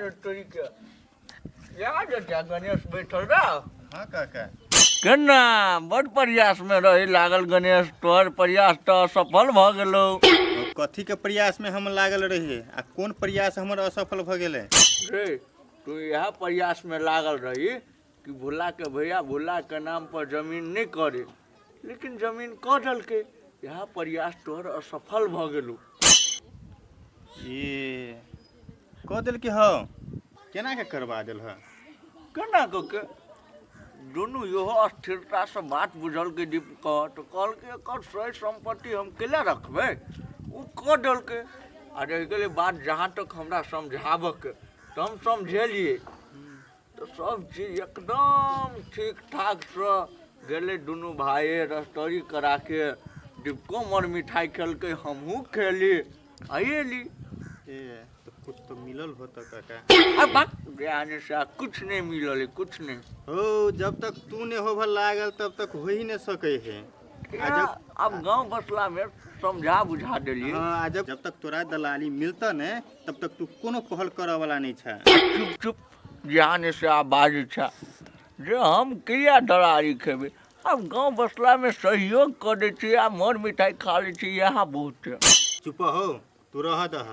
अरे तोरी के यहाँ जे गणेश बैठल रह। हाँ काका। केना बड़ प्रयास में रही लागल गणेश, तोहर प्रयास तऽ असफल भऽ गेलौ। कथी के प्रयास में हम लागल रहिए आ कोन प्रयास हमर असफल भऽ गेलै? रे तू इएह प्रयास में लागल रही कि भोला के भैया भोला के नाम पर जमीन नहीं करे, लेकिन जमीन कऽ देलकै। इएह प्रयास तोहर असफल भऽ गेलौ। ये कऽ देलकै? हँ, केना के करवा देल? हँ, केना कऽ के दुनू इहो अस्थिरतासँ बात बुझलकै दीपक, तऽ कहलकै एकर सही सम्पत्ति हम केला रखबै। ओ कऽ देलकै। आ रहि गेलै बात जहाँ तक हमरा समझाबऽके, तऽ हम समझेलियै तऽ सब चीज एकदम ठीक ठाकसँ गेलै। दुनू भाये रजिस्ट्री कराके दीपको मर मिठाइ खेलकै, हमहूँ खेली आ एली। ए तो कुछ तो मिलल होता काका? अब बात ज्ञान से कुछ नहीं मिलल है, कुछ नहीं। हो, जब तक तू ने होबऽ लागल तब तक हो ही ने सकै है। आ जब अब गांव बसला में समझा बुझा देलिए। हाँ, आ जब जब तक तोरा दलाली मिलता ने तब तक तू कोनो पहल करऽ वाला नहीं छै। चुप चुप, ज्ञान से आ बाजै छै जे हम किया दलाली खेबै। अब गांव बसला में सहयोग कऽ दै छी आ मर मिठाई खा लै छी, इएह बहुत है। चुप हो तू, रह दह।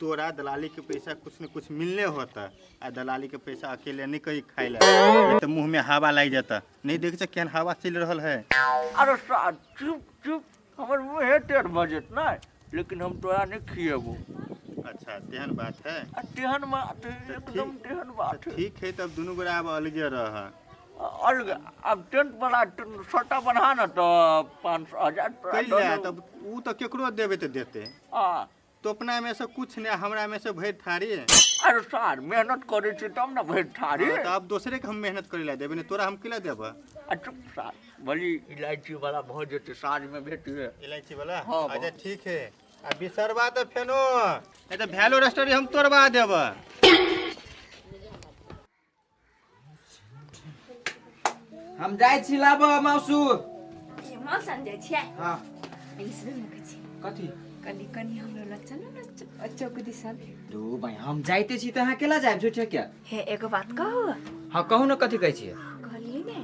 तोरा दलाली के पैसा कुछ न कुछ मिलने होता आ दलाली के पैसा अकेले नहीं कहीं खाए ला, नहीं तो मुंह में हवा लागि जाता। नहीं देख छै केहन हवा चलि रहल है। अरे सा चुप चुप, हमर मुँहे टेढ़ भऽ जेत ने, लेकिन हम तोरा नहीं खिएबो। अच्छा, तेहन बात है? आ तेहन बात है, एकदम तेहन बात है। ठीक है, तब दुनू गोरा अब अलगे रह। अलग अब टेंट बना सोटा बना न तऽ 500 1000 तोरा कैला दऽ देबो। तब ऊ तऽ केकरो देबे तऽ देते। आ तो अपना में से कुछ नहीं, हमरा में से भरि थारी। अरे सार, मेहनत करै छी तब ने भरि थारी। हाँ, तऽ आब दोसरे के हम मेहनत करे ला देबे ने, तोरा हम केला देब? आ चुप सार, भली इलायची वाला भऽ जेतै, साँझ में भेटिए। इलायची वाला? हाँ। अच्छा ठीक है, आ बिसरबा तऽ फेनो नहीं तऽ भैलो रस्टरी हम तोड़बा देब। हम जाइ छी लाबऽ मासु। मौसन जाइ छियै? हाँ। ई सुनू ने, कहै छी। कथी? कनि कनि हमरो लग चलू ने चौक दिसन। दू भाइ, हम जाइते छी तऽ अहाँ केला जायब झूठे के? हे, एगो बात कहू? हाँ, कहू ने, कथी कहै छियै? कहलियै ने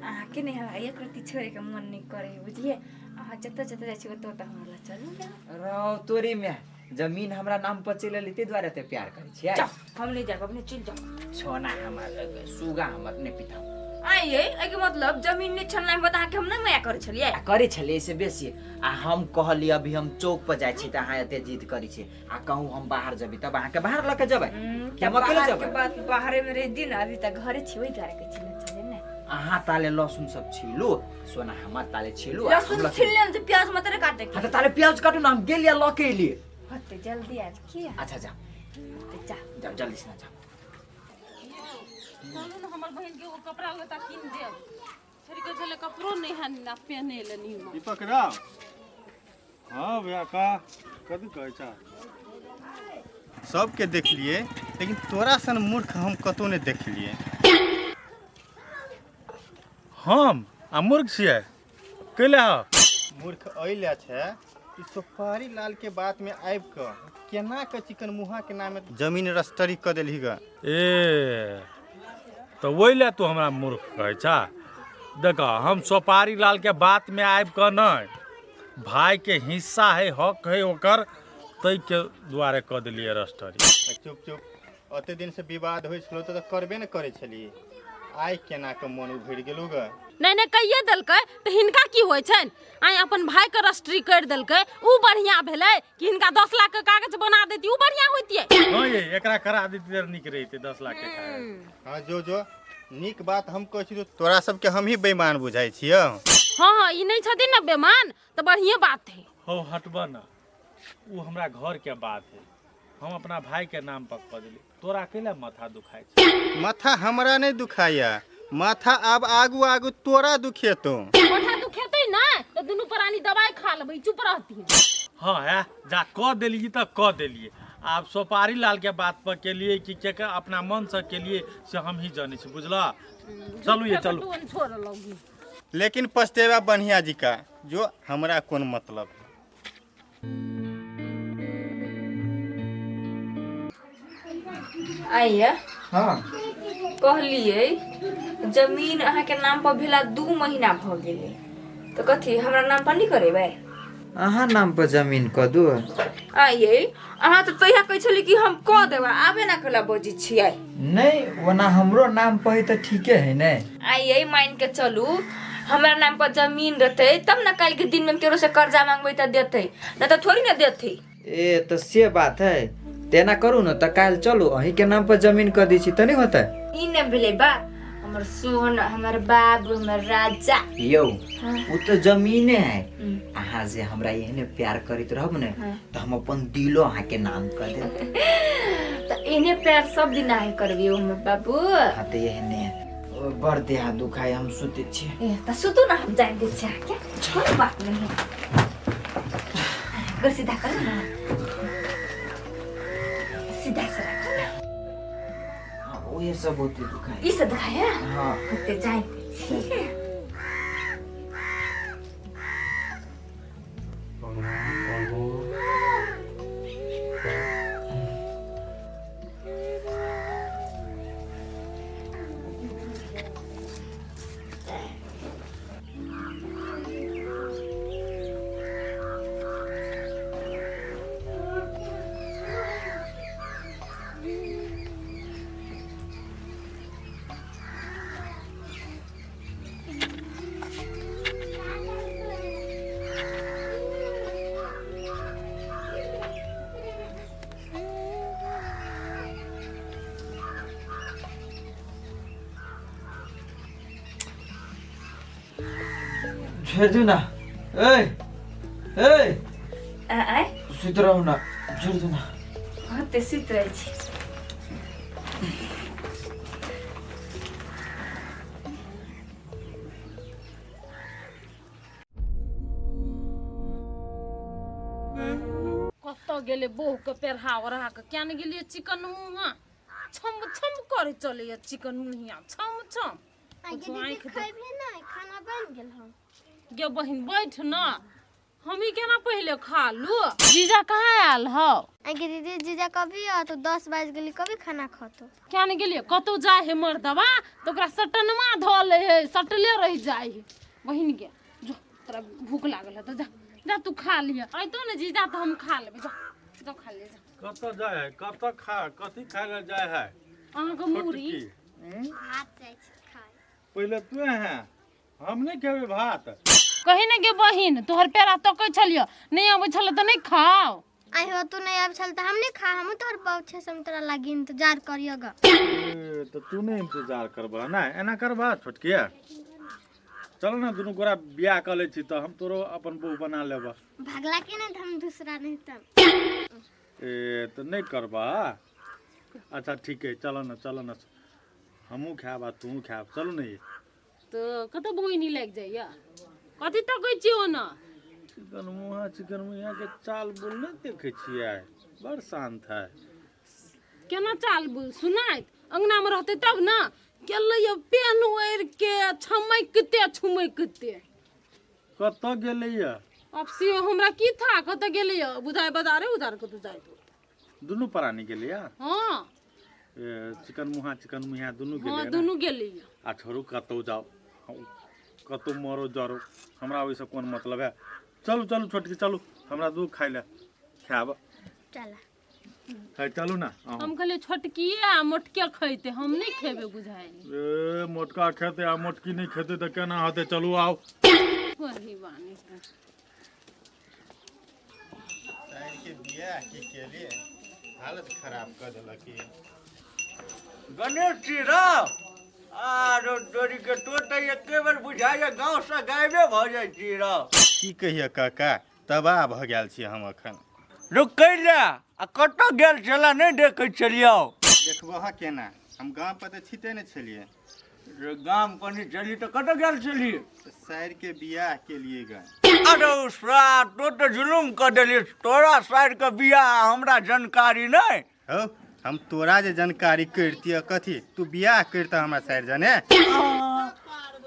अहाँके ने हमरा एक रत्ती छोड़ैके मन नहि करै है, बुझलियै? अहाँ जतऽ जतऽ जाइ छी ओतऽ ओतऽ हमरा लग चलू ने। रौ तोरी में जमीन हमरा नाम पर चलि एलै, ताहि दुआरे एते प्यार करै छियै। जाउ, हम नहि जायब, अपने चलि जाउ। छोना हमर सुगा हमर नहि पिता। आइ ये, एहिके मतलब जमीन नहि छल नाम पर अहाँके हम नहि माया करै छलियै? आ करै छलियै से बेसी। आ हम कहलियै अभी हम चौक पर जाइ छी तऽ अहाँ एते जिद करै छी, आ कहूँ हम बाहर जेबै तब अहाँके बाहर लऽ के जेबै कि हम अकेले बाहरके जेबै? बात बाहरे में रहि दिन, अभी तऽ घरे छी, ओहि दुआरे कहै छी ने चले ने। अहाँ ताले लहसुन सब छीलू, सोना हमर ताले छीलू आ हम लहसुन लऽ के- छिल लेने छै, प्याज मात्र काटे के। हाँ तऽ ताले प्याज काटू ने, हम गेलियै लऽ के एलियै। होते जल्दी आयल किया? अच्छा जा। होते जा। जाओ, जल्दी से ना जाओ। चलू ने, हमर बहिन के एगो कपड़ा लत्ता कीन देब। छोड़ि के छलै कपड़ो नहि है ना पेहने ले नीमन। दीपक राव। हाँ भैया, का कथी कहै छा? सबके देखलिए लेकिन तोरा सन मूर्ख हम कतौ नहि देखलिए। हम आ मूर्ख छियै? कैला हो? मूर्ख एहि छै कि सुपारी लाल के बात में आबि कऽ केना के चिकन मुहा के नाम जमीन रजिस्ट्री कऽ देलही ग। ए तऽ ओहि लए तू हमरा मूर्ख कहै छा? देख, हम सोपारी लाल के बात में आबि कऽ नहि, भाई के हिस्सा है, हक है ओकर, ताहि के दुआरे कऽ देलियै रजिस्ट्री। चुप चुप, ओते दिन से विवाद होइ छलो तऽ करबे ने करै छलियै, आइ केना के मन उभरि गेलौ ग? नहि नहि, कहिए देलकै तऽ हिनका की होइ छनि? आइ अपन भाई के रजिस्ट्री करि देलकै उ बढ़िया भेलै कि हिनका 10 लाख के कागज बना देती उ बढ़िया होइतियै? हाँ ये, एकरा करा देती तऽ नीक रहितै 10 लाख के कागज। हाँ, जो जो नीक बात हम कहै छी तऽ तोरा सबके हम ही बेईमान बुझाइ छियौ। हाँ हाँ, ई नहि छथिन ने बेमान तऽ बढ़िए बात है। हो, हटबऽ ना, ओ हमरा घर के बात है, हम अपना भाई के नाम पर कऽ देली, तोरा कैला माथा दुखाइ छै? माथा हमरा नहि दुखाइया, माथा आब आगू आगू तोरा दुखेतौ। माथा दुखेतै ने तऽ दुनू प्राणी दवाई खा लेबै, चुप रहथिन। हाँ है, जा कऽ देलियै तऽ कऽ देलियै। आब सोपारी लाल के बात पर केलियै कि के के अपना मन से केलियै से हम ही जानै छी, बुझलऽ? चलू ये, चलू। टोन छोड़ लगी। लेकिन पछतेवा बढ़िया जी का जो, हमरा कोन मतलब है। आइए। हाँ। कहलियै जमीन अहाँके नाम पर भेला 2 महीना भऽ गेलै, तऽ कथी हमरा नाम पर नहि करेबै? अहाँ नाम पर जमीन कऽ दू। आइए अहाँ तऽ तहिया कहै छलियै कि हम कऽ देबै, आबे ना कला बजै छियै। नहीं, ओना हमरो नाम पर है तऽ ठीके है ने। आइए मान के चलू हमरा नाम पर जमीन रहतै तब ने काल्हि के दिन में केकरो से कर्जा मांगबै तऽ देतै, नहीं तऽ थोड़ी ने देतै। ए तऽ से बात है, तेना करू ने तऽ काल्हि चलू अहीं के नाम पर जमीन कऽ दै छी तऽ नहीं होतै? ई ने भेलै बात। हमर सोन, हमर बाबू, हमर राजा। यौ ओ तऽ जमीने है, अहाँ जे हमरा एहने प्यार करैत रहब ने तऽ हम अपन दिलो अहाँ के नाम कऽ देब। तऽ एहने प्यार सब दिन अहाँ करबै हमर बाबू। हाँ तऽ एहने बड़ देह दुखाय, हम सुतै छी। ए तऽ सुतू ना, हम जाय दै छी अहाँके, कोनो बात नहीं। गोर सीधा करू ना, सीधा से राखू ना। हाँ, ओहे सब होते दुखाय। ई सब दुखाय है? हाँ। होते जाय दै छी। छोड़ि दियौ ना। ए ए आय सुति रहू ना, छोड़ि दियौ ना। हाँ तऽ सुति रहै छी। कतऽ गेलै बहू के पेढ़ा ओढ़ा के किया ने गेलियै चिकन मुँहा छम छम करे चलैया चिकन मुहिया छम छम। आगे दीदी खैबे नहि, खाना बनि गेल हन। गे बहिन बैठ न, हम ही केना पहिले खा लू। जीजा कहाँ आयल हौ? आगे दीदी जीजा कभी आओ तो 10 बाजि गेली, कभी खाना खतो। किया ने गेलियै कतौ जाय है मर्दबा तऽ ओकरा सटनमा धऽ लै है, सटले रहि जाइ है। बहिन गे जो तोरा भूख लागल है तऽ जा जा तू खा लिह, अयतौ ने जीजा तऽ हम खा लेबै। जा जा खा ले जा। कतऽ जाइ है, कतऽ खा, कथी खाय लए जाइ है? अहाँके मूड़ी भात जाइ छी खाय। पहिले तू हैं, हम नहि खेबै भात। कही ने गे बहिन, तोहर पेड़ा तकै छलियो, नहि अबै छल तऽ नहि खाओ। आइ हो तू नहि आबै छल तऽ हम नहि खा, हमहूँ तोहर बाप छै से हम तोरा लागी इंतजार करियो ग। ए, तऽ तू नहि इंतजार करबह ने, एना करबह छोटकिया? चल ने दुनू गोरा बियाह कऽ लै छी तऽ हम तोरो अपन बहू बना लेबह। भागला के नहि तऽ हम दूसरा नहि तऽ। ए तऽ नहि करबह? अच्छा ठीक है, चल ने चल ने, हमहूँ खायब आ तूहूँ खायब, चलू ने। तऽ कतऽ बोइनी लागि जाइया, कथी तकै छी ओना? चिकन मुहा, चिकन मुहिया के चाल बोल नहि देखै छियै, बड़ शान्त है। केना चाल बोल सुनाइत? अंगना में रहते तब ना। गेलै पेन ओढ़ि के छमकिते छुमकिते। कतऽ गेलैया? अब से हमरा की था कतऽ गेलैया, बुझाय बाजारे उजार कतऽ जाइत। दुनू प्राणी गेलैया? हाँ। ए, चिकन मुहा चिकन मुहिया दुनू गेलैया? हाँ दुनू गेलैया। आ छोड़ू, कतौ जाओ, कतौ मरो जरो, हमरा ओहिसँ कोन मतलब है। चलू चलू छोटकी चलू, हमरा दूध खाय लए खायब। चल है चलू ना। हम कहलियै छोटकिए आ मोटके खैते, हम नहि खेबै बुझाइ। ए मोटका खेतै आ मोटकी नहि खेतै तऽ केना होतै? चलू आउ। वही बानी के बियाह की केलिए हालत खराब कऽ देलक। गणेश जी रौ आरो तोरी के तो तऽ एके बेर बुझाइए गाँव से गायबे भऽ जाइ छी रौ। की कहिए काका, तबाह भऽ गेल छी हम अखन। रुक कैला आ कतऽ गेल छला नहि देखै छलियौ? देखबह केना, हम गाँव पर तऽ छिते नहि छलियै। रे गाम कनि छली तऽ कतऽ गेल छली? साइर के बियाह के लिए गा। अरे सा तो तऽ जुलुम कऽ देली, तोरा साइर के बियाह हमरा जानकारी नहि। हौ हम तोरा जे जानकारी करितिय कथी, तू बियाह करितह हमरा साइर जने।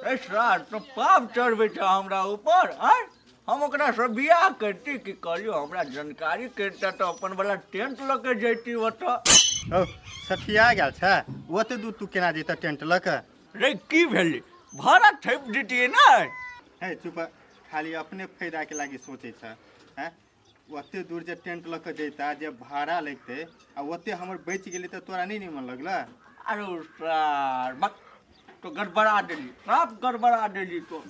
ए सार तो पाप चढ़बै छै हमरा ऊपर। आँय हम ओकरा से बियाह करती कि कहलियो हमरा जानकारी करिता तऽ अपन वाला टेंट लऽ के जैती ओतऽ। ओ सठिया गेल छै, ओते दूर तू केना जेतऽ टेंट लऽ कऽ? रे की भेलै, भाड़ा ठेप दितियै ने। हे चुप, खाली अपने फायदाके लागि सोचै छ। हैं, ओते दूर जे टेंट लऽ कऽ जैता, जे भाड़ा लगतै आ ओते हमर बचि गेलै तऽ तोरा नहि निमन लगलै? अरे सर बक तो गड़बड़ा देली, सब गड़बड़ा देली। तो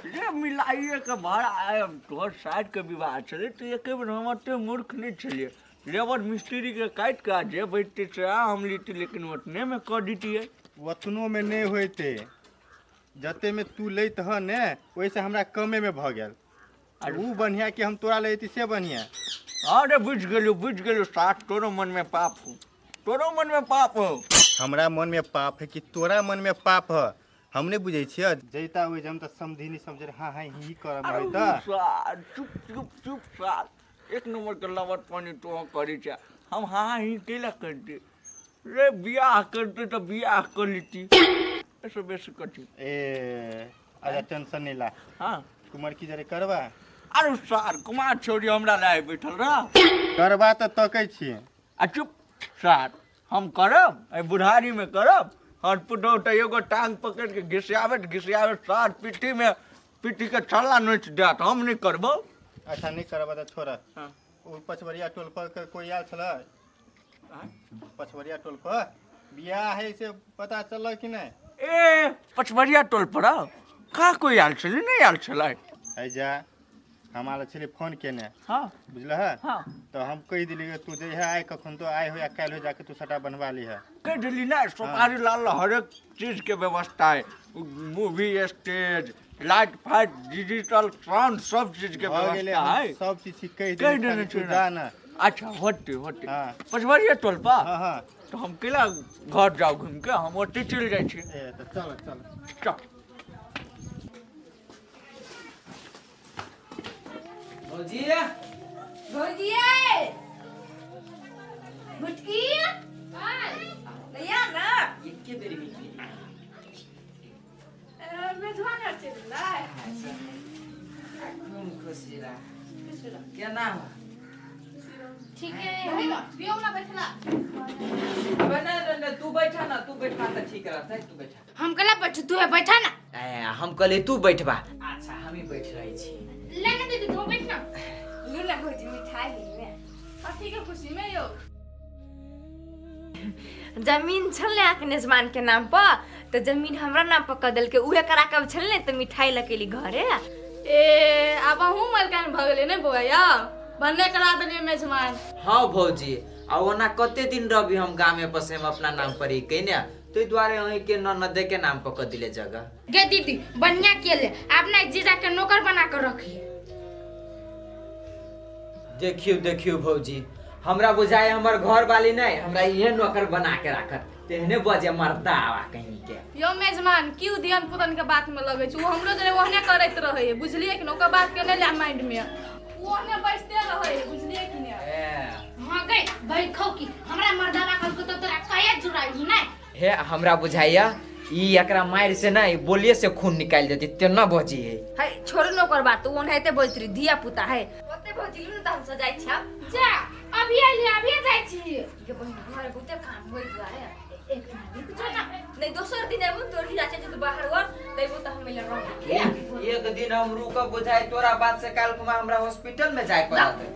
जे मिलाइए के भाड़ा आय, तोहर साइड के विवाह छलै तऽ एके बेर हम ओते मूर्ख नहि छलियै। लेबर मिस्त्री के काटि कऽ आ जे बैठतै सएह हम लिती, लेकिन ओतनेमे कऽ दितियै। ओतनोमे नहि होइतै, जतेमे तू लैत ह ने ओहिसँ हमरा कमेमे भऽ गेल। आ उ बढ़िया कि हम तोरा लैती से बढ़िया? अरे बुझि गेलियौ, बुझि गेलियौ साथ, तोरो मनमे पाप हो, तोरो मनमे पाप हो। हमरा मन में पाप है कि तोरा मन में पाप है, हम नहीं बुझै छियै। जैता ओहि जम तऽ समझी नहीं समझे, हाँ हाँ ही करब अरे है तऽ। सार चुप चुप चुप सार, एक नंबर के लवर पानी तो करै छै। हम हाँ ही कैला करते रे, बियाह करते तऽ बियाह कर लीती, एहिसँ बेसी कथी? ए अच्छा, टेंशन नहीं ला। हाँ, कुमार की जरे करबा? अरे सार कुमार छोड़ी हमरा लाए बैठल रह। करबा तऽ तकै छी। आ चुप सार, हम करब एहि बुढ़ारीमे करब? हर पुतहु तऽ एगो टांग पकड़ि के घिसियाबैत घिसियाबैत सार पीठीमे पीठीके छल्ला नोचि देत, हम नहि करबौ। अच्छा, नहीं करबा तऽ छोड़। हाँ। ओ पछबरिया टोल पर के कोई आयल छलै? पछबरिया टोल पर बियाह है से पता चलल कि नहीं? ए पचमरिया टोल पर कहाँ कोई आयल छलै? नहि आयल छलै। है जा, हमारा छलै फोन केने। हाँ। बुझल है? हाँ। तो हम कहि दिली तू जइहे आइ कखन तो आइ हो या काल्हि हो, जाके तू सटा बनवा लीहे। कहि देली ने, सोपारी लाल हरेक चीजके व्यवस्था है, movie stage, light fight, digital sound, सब चीजके भऽ गेलै। व्यवस्था हम है। सब चीज कहि कहि देली, देने खाली तू छी जा ने। ना। अच्छा, होते होते। हाँ। पचमरिया टोल पर। हाँ हाँ। तऽ हम केला घर जाउ घुमि के, हम ओतहि चलि जाइ छी। ए तऽ चल चल। चल। भौजी। भौजी, भुटकी भैया ना। एके बेर मिल गेली। मेजबान आर चलि गेलै। खूब खुशी रह, केना हो? ठीक है, पियो ना, बैठला। अबे नहीं नहीं नहीं, तू बैठा ना, तू बैठा तऽ ठीक रहतै, तू बैठा। हम कला बैठू? तू है बैठा ना। ए, हम कहली तू बैठबा। अच्छा, हम ही बैठ रहे छी। ले ना दीदी, तू बैठ ना। लू ना भौजी मिठाई में। कथी के खुशी में यौ? जमीन छल ने अहाँके मेजबान के नाम पर, तऽ जमीन हमरा नाम पर कऽ देलकै, उहे करा के छल ने तऽ मिठाई लऽ के एली घरे। ए आब अहूँ मलकान भऽ गेलै ने बौआ यौ, भन्ने करा देलियै मेजबान। हाँ भौजी, आ ओना कते दिन रहबी हम गामे पर से हम अपना नाम पर ही कहिने, ताहि दुआरे अहीं के ननदे के नाम पर कऽ दिले जगह। गे दीदी, बढ़िया केले, आब ना जीजा के नौकर बना कर रखिए। देखियौ देखियौ भौजी, हमरा बुझाय हमर घर वाली नहीं हमरा इहे नौकर बना के राखत, तेहने बजे मरदा आवा कहीं के। यौ मेजमान, क्यों धियन पुतन के बात में लगै छै? ओ हमरो जरे ओहने करैत रहै है, बुझलियै कि ने? ओकर बात के नहि ले माइंड में, ओ ओहने बैसते रहै है, बुझलियै कि ने? ए, हाँ गई भाई खौ की हमरा मर्दाना कल को तो तोरा कया जुड़ाई ना। हे हमरा बुझाइया ई एकरा मारि से नहीं बोलिए से खून निकाल देती, तेना बजी है। है छोड़ू ने ओकर बात, ओनाहिते बजैत रही, धिया पुता है। ओते भौजी लू ने तऽ हम सजाइ छी आब। जा, अभी आइली, अभी जाइ छी। गे बहिन, घर बहुते काम होइत दुआरे। एक दिन रुक जा ना। नहीं, दोसर दिन एबो, तोर जीजा छै तऽ बाहर वर तऽ एबो तऽ हम एले रहब। एक दिन हम रुकब बुझाइ तोरा बात से काल कुमार हमरा हॉस्पिटल में जाय पड़त।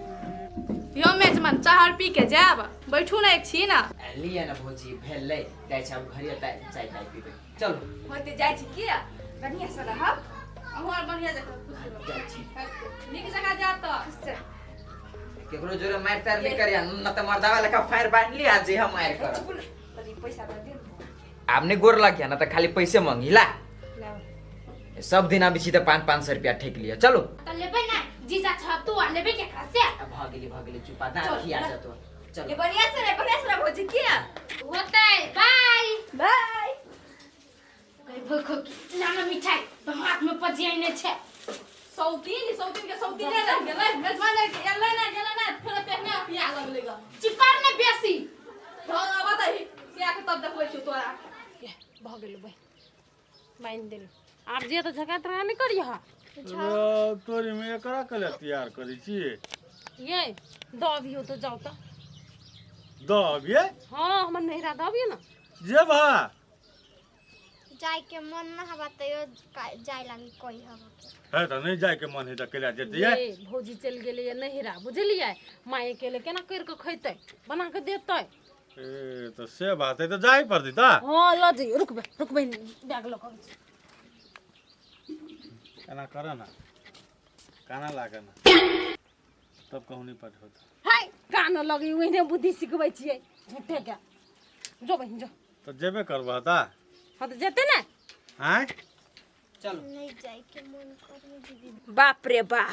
यौ मेजमान, चाह आर पी के जायब, बैठू ने एक छी ना। लिअ ने भौजी, भेलै, जाइ छी आब घरे, ताय चाय ताय पीबै, चलू। होते जाइ छी, किया बढ़िया से रहब। अहूँ आर बढ़िया जगह खुश रहब। जाइ छी। नीक जगह जायब तऽ। केकरो जोरे मारि तारि नहि करिया न तऽ मर्दावा लेखा फायर बान्हि लिया जे हम मारि करब। चुप ने, तनी पैसा दऽ दे ने। आब नहि गोर लगिया न तऽ खाली पैसे मंगी ला। लाउ। सब दिन आबै छी तऽ 500-500 रुपया ठेक लिअ, चलू। तऽ लेबै ना, जीजा छ तू, आ लेबै केकरा से? भऽ गेली, भऽ गेली, चुपा ना। चल, खिया ला। जतो, चलू। ये बढ़िया से रह, बढ़िया से रह भौजी, किया। होतै, बाय। बाय। गई भूखो की, लाना मिठाई तो हाथ में पजियाने छै। सौतीन सौतीन के सौतीने रहि गेलै मेजबान, एलै ना गेलै ना, फेर तेहने अपिया लगलै ग। चिपर ने बेसी। भऽ आबऽ दही से आके, तब देखबै छियौ तोरा। भऽ गेल बहिन, मानि देलु, आब जे तऽ झगड़ा तगड़ा नहि करिह। तोरी में एकरा कले तैयार करै छियै? ये दऽ अबियौ तऽ जाउ तऽ। दऽ अबियै? हाँ, हमर नैहरा दऽ अबियै ने। जेबह? जाय के मन न हवा तैयो जाय लागी कोई हवा के। है तऽ नहि जायके मन है तऽ कैला जेतियै? ये भौजी चलि गेलैए नैहरा, बुझलियै? माय अकेले केना करि कऽ खैतै, बना कऽ देतै? ए तऽ से बात है तऽ जाही पड़तै तऽ। हँ, लऽ जइयौ। रुकबै रुकबै, बैग लऽ कऽ अबै छी। एना कर ना, काना लागे ना, तब कहूँ नहीं पठौता। हाय, कान लगै, ओहिने बुद्धि सिखबै छियै झूठे के। जो बहिन, जो। तऽ जेबे करबह तऽ? हँ, तऽ जेतै ने। आँय? चलू। नहीं जाय के मन करे दीदी। बाप रे बा,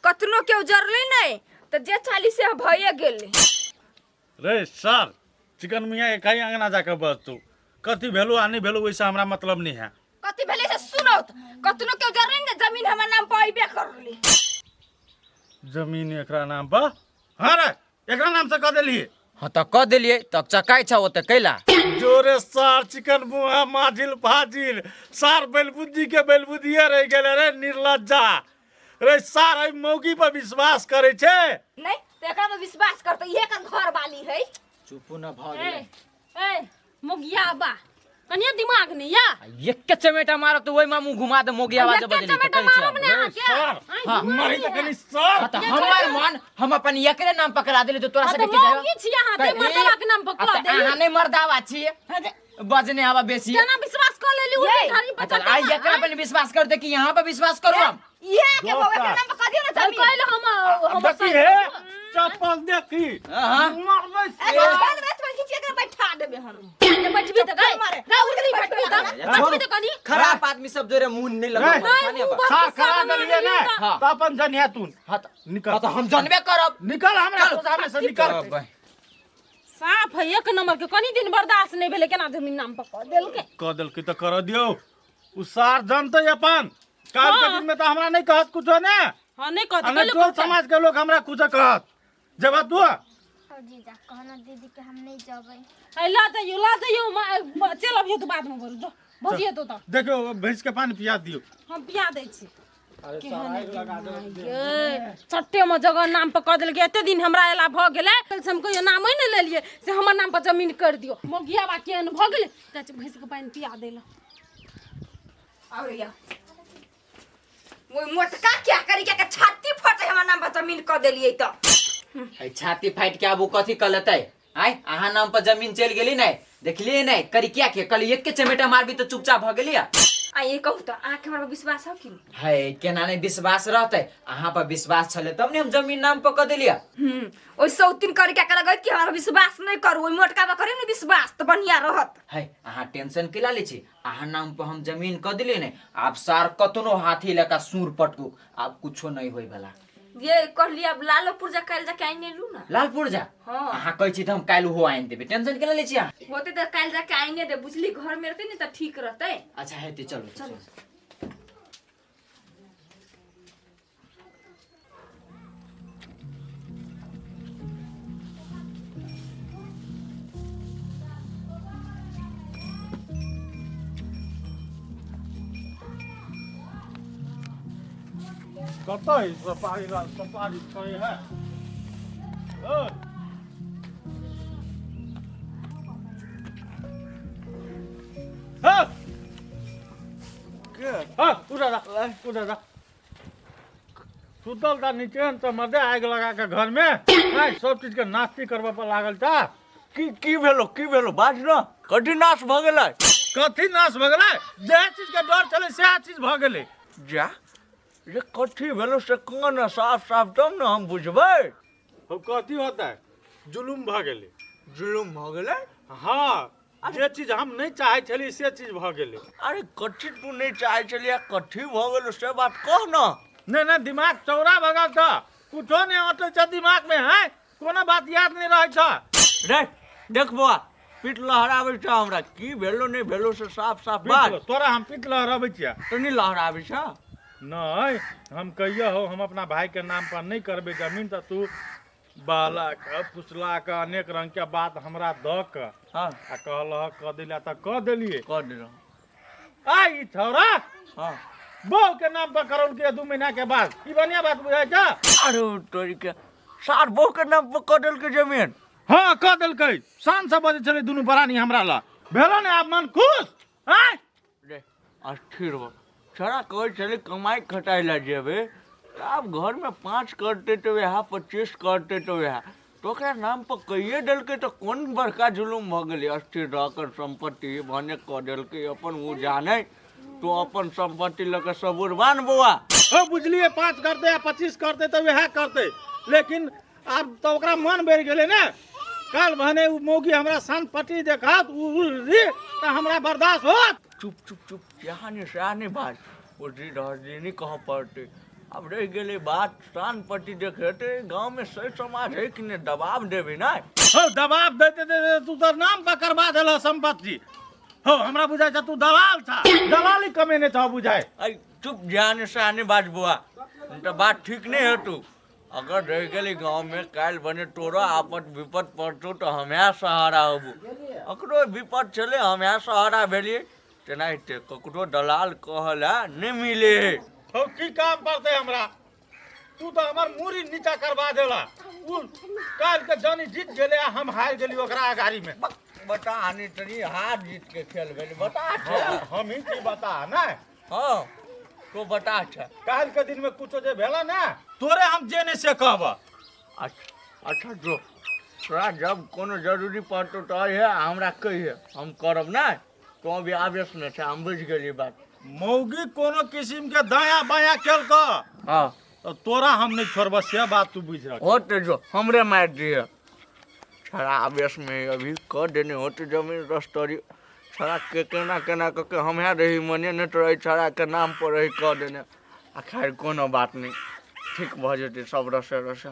कतनो केओ जरलै नहि तऽ जे चाली से भइए गेलै। रे सर, चिकन मियाँ एक ही अंगना जाके बस तू। कथी भेलो आ नहीं भेलो वैसे हमरा मतलब नहीं है। कथी भेलै से सुनौ तऽ, कतनो केओ जरलै ने, जमीन हमर नाम पर अयबे करलै। जमीन एकरा नाम पर? हाँ रे, एकरा नाम से कह देलिए। हाँ तऽ कऽ देलियै तऽ चकाइ छौ ओते कैला? जोरे सार चिकन मुहा माझिल फाजिल सार बेलबुद्धि के बेलबुद्धिए रह गेले रे। निर्लज्जा रे सार, एहि मौगी पर विश्वास करे छे? नहि तऽ एकरा पर विश्वास करतै, इहे के घर वाली है। चुपू न, भऽ ए गेलै। ए मोगिया बा, कनिया दिमाग नहीं या? आ एके चमेटा मारब तऽ ओहिमे मुँह घुमा दे। मोगी आवाज एके बजली। चमेटा मारब ने अहाँके। सर। आँय, हाँ। दिमाग मरी नहीं तऽ है। कनी सर। हाँ, तऽ हमर मन हम अपन एकरे नाम पकड़ा देली तऽ तोरा हाँ, सबके तऽ की जाय? मौगी छियै अहाँ, ते मर्दावा के नाम पर कऽ देली। अहाँ नहि मर्दावा छियै, बजने हवा बेसी। केना विश्वास कऽ लेली उ ये। घड़ी पर? अच्छा, आइ एकरा पर विश्वास कर दे कि यहाँ पर विश्वास करू हम? इहे के बौआ के नाम पर कह दियौ ने जमीन। कहले हम देखी हे, चप्पल देखी। हाँ। मारबै से। ए, छोड़ देबै, छोड़, खींच के बैठा देबै हम। बैठबी तऽ गई गई, उठली बैठबी तऽ, बैठबी तऽ कनी। खराब आदमी सब जोरे मुंह नहीं नहीं, लगो। मुँह सार करा देलिए ने। हाँ। तऽ अपन जनिया तू। हाँ तऽ निकल। हाँ तऽ हम जानबे करब। निकल हमरा सोझा में से, निकल। साफ है एक नंबर के, कनी दिन बर्दाश्त नहीं भेलै, केना जमीन नाम पर कऽ देलकै। कह देलकै तऽ कर दियौ, उ सार जनतै अपन काल के दिन में तऽ हमरा नहीं कहत कुछो ने। हाँ, नहीं कहते। आ नहि टोल समाज के लोग हमरा कुछो कहत। जेबा तू? और जीजा, कहना दीदी के हम नहीं जबै। ए, ला जाइयो, ला जाइयो। चल अबियो तऽ बादमे बोलू। जो भौजी हेतौ तऽ। देखियौ, भैंस के पानी पिया दियौ। हम पिया दै छी। ये, चट्टे में जगह नाम पर कऽ देलकै। एते दिन हमरा एला भऽ गेलै से हम कहियो नामे नहि लेलियै से हमर नाम पर जमीन कर दियौ। मोगिया बा केहन भऽ गेलै। चाची, भैंस के पानि पिया देला। और या ओइ मोटका क्या करी क्या के छाती फटे, हमर नाम पर जमीन कऽ देलियै तऽ। है, छाती फाटि के आब ओ कथी कऽ लेतै? आय, अहाँ नाम पर जमीन चलि गेली नहि देखलियै नहि करी क्या के कल एक के चमेटा मारबी तऽ चुपचाप भऽ गेली। आ ये कहू तऽ, अहाँके हमरा पर विश्वास है कि नहि? है, केना नहि विश्वास रहतै? अहाँ पर विश्वास छलै तब ने हम जमीन नाम पर कऽ देलियै। ओहि सौतीन करी क्या के लगैत कि हमरा विश्वास नहि करू, ओहि मोटका पर करी ने विश्वास तऽ बढ़िया रहत। है, अहाँ टेंशन केला लै छी? अहाँ नाम पर हम जमीन कऽ देलियै ने, आब सार कतनो हाथी लगा सूर पटकू, आब कुछो नहीं होय वाला। ये कहली, अब लालो पुर्जा काल्हि जाके आनि लू ना। लाल पुर्जा? हाँ। अहाँ कहै छी तऽ हम काल्हि ओहो आनि देबै, टेंशन केला लै छी अहाँ? होते तऽ काल्हि जाके आइने दे, बुझली? घर में रहतै ने तऽ ठीक रहतै। अच्छा, हेतै, चलू चलू। कतऽ है सुपारी लाल? सुपारी छै है? ओ हाँ हाँ, उठा जा, उठा जा। सुतल था नीचे तऽ मदे आगि लगा के घर में आइ सब चीज के नास्ती करबऽ पर लागल था। की की भेलो, की भेलो, बाज न, कथी नाश भऽ गेलै? कथी नाश भऽ गेलै? जे चीज के डर छलै सएह चीज भऽ गेलै। जा जे कथी भेलो से कह न साफ साफ, तब ने हम बुझबै। हम कथी होतै, जुलुम भऽ गेलै। जुलुम भऽ गेलै? हाँ, जे चीज हम नहि चाहै छलियै से चीज भऽ गेलै। अरे, कथी तू नहि चाहै छलियै, कथी भऽ गेलो से बात कह न। नहि नहि, दिमाग चौड़ा भऽ गेल छ, कुछो नहि अटै छ दिमाग में। है, कोनो बात याद नहि रहै छ। रे देख बौआ, पीठ लहराबै छ हमरा। की भेलो नहि भेलो से साफ साफ बात। तोरा हम पीठ लहरबै छियै? तऽ नहि लहराबै छ? नहि, हम कहियो हो हम अपना भाई के नाम पर नहि करबै जमीन, तऽ तू बहला के फुसला के अनेक रंग के बात हमरा दऽ के आ कहलह कऽ दिला तऽ कऽ देलियै। कऽ देलहुँ। आ ई छौड़ा बहू के नाम पर करौलकै 2 महीना के बाद, ई बढ़िया बात बुझाइ छ? अरे तोरी के, सार, बहू के नाम पर कऽ देलकै जमीन? हँ कऽ देलकै शान से बजै छलै दुनू प्राणी हमरा लग भेलो ने आब मन खुश आँय रे अस्थिर हो छड़ा कहै छलै कमाइ खटाइ लए जेबै तऽ आब घरमे 5 करतै तऽ वएह 25 करतै तऽ वएह तऽ ओकरा नाम पर कहिए देलकै तऽ कोन बड़का जुलुम भऽ गेलै अस्थिर रहकर सम्पत्ति भने कऽ देलकै अपन ओ जानै तू अपन सम्पत्ति लऽ कऽ सबुरबान बौआ हो बुझलिए 5 करतै आ 25 करतै तऽ वएह करतै लेकिन आब तऽ ओकरा मन बढ़ि गेलै ने काल्हि भने ओ मौगी हमरा सन पट्टी देखत उ तऽ हमरा बर्दाश्त होत चुप चुप चुप यहाँ नहीं सएह नहीं बात ओ जी रहजी नहीं कहऽ पड़तै आब रहि गेलै बात शान पट्टी देखेतै गाँवमे सही समाज है कि नहि दबाव देबै ने हो दबाव दैते दैते तू तऽ नाम पर करबा देलह सम्पत्ति हो हमरा बुझाइ छ तू दलाल छ दलाली कमेने छ बुझाइ अरे चुप ध्यान से आने बाज बुआ तऽ बात ठीक नहीं है तू अगर रहि गेली गाँवमे काल्हि बने तोरो आपत विपत पड़तौ तऽ हमे सहारा होबू अकरो विपत छलै हमे सहारा भेलियै तेनाहिते ककरो दलाल कहला नहि मिले है हो की काम पड़तै हमरा तू तऽ हमर मूड़ी नीचा करबा देला उ काल्हि के जानी जीत गेलै आ हम हारि गेली ओकरा अगाड़ी में बता आने तनी हार जीत के खेल भेल बता छै हम ही की बता ने हाँ तो बता छै काल्हि के दिन में कुछो जे भेला ने तोरे हम जे नहीं से कहब अच्छा अच्छा जो तोरा जब कोनो जरूरी पड़तौ तऽ अइहे आ हमरा कहिहे हम करब नहि तो अभी आवेश में छै हम बुझि गेलियै बात मौगी कोनो किसिम के दाया बाया केलक हाँ तऽ तोरा हम नहीं छोड़ब से बात तू बुझि रख होते जो हमरे मारि दिहे छड़ा आवेश में अभी कऽ देने होते जमीन रस्तरी छड़ा के केना केना कऽ के हमहे रही मने नहि तऽ रही छड़ा के नाम पर रही कऽ देने आ खैर कोनो बात नहि ठीक भऽ जेतै सब रसे रसे।